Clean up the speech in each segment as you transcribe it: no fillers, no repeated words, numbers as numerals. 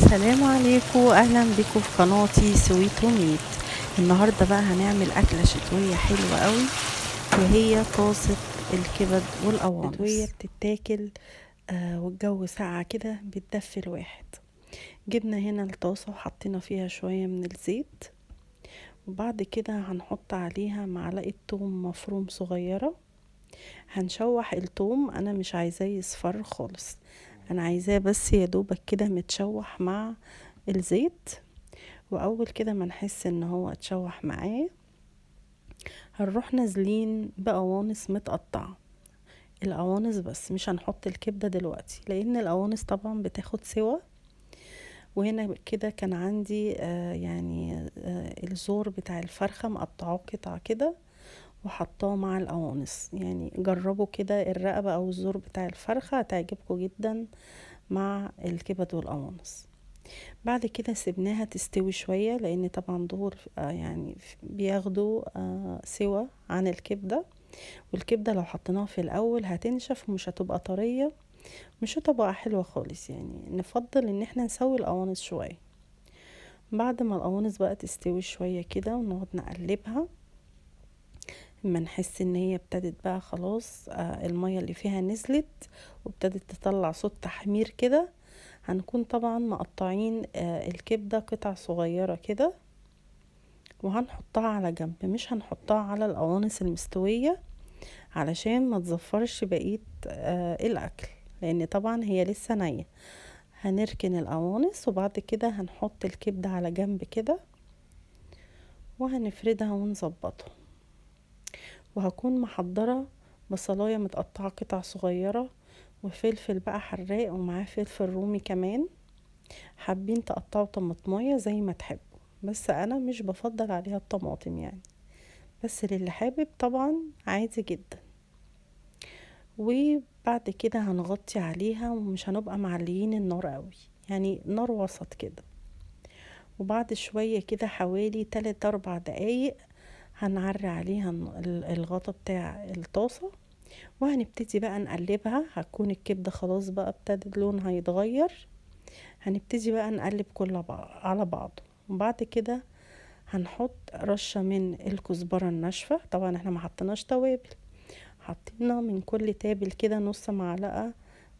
السلام عليكم، اهلا بكم في قناتي سويت وميت. النهارده بقى هنعمل اكله شتوية حلوة قوي، وهي طاسه الكبد والقوانص. شتوية بتتاكل والجو ساقع كده بتدفي الواحد. جبنا هنا الطاسه وحطينا فيها شوية من الزيت، وبعد كده هنحط عليها معلقه توم مفروم صغيرة. هنشوح التوم، انا مش عايزاه يصفر خالص، انا عايزاه بس يا دوبك كده متشوح مع الزيت. واول كده ما نحس ان هو اتشوح معاه هنروح نازلين بقوانص متقطعه. القوانص بس، مش هنحط الكبده دلوقتي لان القوانص طبعا بتاخد سوا. وهنا كده كان عندي الزور بتاع الفرخه مقطعاه قطع كده وحطاه مع القوانص. جربوا كده الرقبة او الزور بتاع الفرخه، هتعجبكم جدا مع الكبد والقوانص. بعد كده سيبناها تستوي شوية، لان طبعا دول بياخدوا سوا عن الكبده، والكبده لو حطيناها في الاول هتنشف ومش هتبقى طرية، مش هتبقى حلوة خالص. نفضل ان احنا نسوي القوانص شوية. بعد ما القوانص بقى تستوي شوية كده ونقعد نقلبها، اما نحس ان هي ابتدت بقى خلاص، المية اللي فيها نزلت وابتدت تطلع صوت تحمير كده، هنكون طبعا مقطعين الكبدة قطع صغيرة كده، وهنحطها على جنب، مش هنحطها على القوانص المستوية علشان ما تزفرش بقية الاكل، لان طبعا هي لسه نية. هنركن القوانص وبعد كده هنحط الكبدة على جنب كده، وهنفردها ونظبطها. وهكون محضرة بصلاية متقطعة قطع صغيرة، وفلفل بقى حراق، ومعاه فلفل رومي كمان. حابين تقطعوا طماطمية زي ما تحبوا، بس انا مش بفضل عليها الطماطم بس للي حابب طبعا عادي جدا. وبعد كده هنغطي عليها، ومش هنبقى معليين النار قوي، نار وسط كده. وبعد شوية كده حوالي 3-4 دقايق هنعري عليها الغطا بتاع الطاسة، وهنبتدي بقى نقلبها. هتكون الكبدة خلاص بقى ابتدت لونها يتغير، هنبتدي بقى نقلب كله على بعضه. وبعد كده هنحط رشة من الكزبرة الناشفة، طبعا احنا ما حطيناش توابل، حطينا من كل تابل كده نص معلقة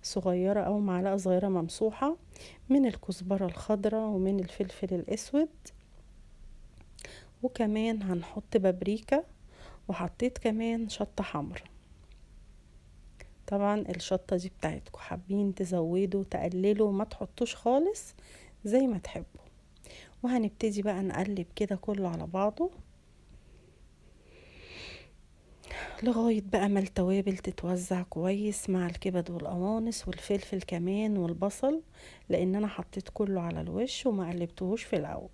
صغيرة او معلقة صغيرة ممسوحة من الكزبرة الخضراء ومن الفلفل الاسود، وكمان هنحط بابريكا، وحطيت كمان شطة حمراء. طبعا الشطة دي بتاعتكم، حابين تزودوا تقللوا ما تحطوش خالص زي ما تحبوا. وهنبتدي بقى نقلب كده كله على بعضه لغاية بقى ما التوابل تتوزع كويس مع الكبد والقوانص والفلفل كمان والبصل، لان انا حطيت كله على الوش وما قلبتهوش في الاول.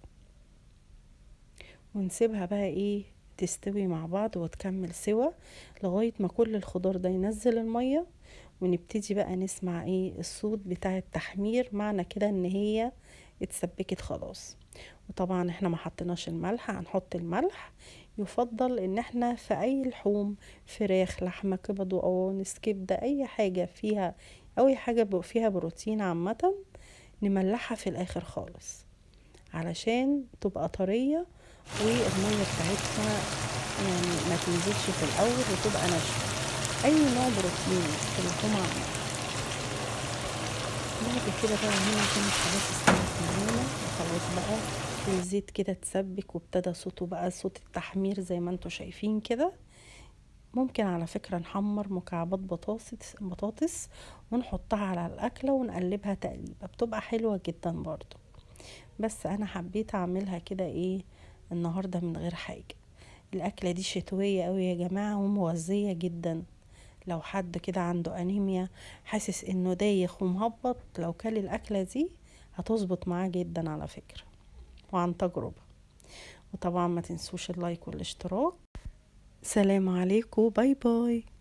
ونسيبها بقى تستوي مع بعض وتكمل سوا لغاية ما كل الخضار ده ينزل المية، ونبتدي بقى نسمع الصوت بتاع التحمير، معنى كده ان هي اتسبكت خلاص. وطبعا احنا ما حطيناش الملح، هنحط الملح. يفضل ان احنا في اي لحوم، فراخ، لحمة، كبد وقوانص، كبدة، اي حاجة فيها، او اي حاجة فيها بروتين عامة، نملحها في الاخر خالص علشان تبقى طرية والمية بتاعتها ما تنزلش في الاول وتبقى ناشفة. اي نوع بروتين في اللحوم عامة. بعد كده بقى هنا كانت خلاص استوت معانا، وخلاص بقى الزيت كده اتسبك وابتدى صوته بقى صوت التحمير زي ما انتوا شايفين كده. ممكن على فكرة نحمر مكعبات بطاطس ونحطها على الأكلة ونقلبها تقليبة، بتبقى حلوة جدا برضو. بس أنا حبيت أعملها كده النهاردة من غير حاجة. الأكلة دي شتوية قوي يا جماعة ومغذية جدا. لو حد كده عنده أنيميا، حاسس إنه دايخ ومهبط، لو كل الأكلة دي هتظبط معاه جدا على فكرة، وعن تجربة. وطبعا ما تنسوش ال like والاشتراك. سلام عليكم، bye bye.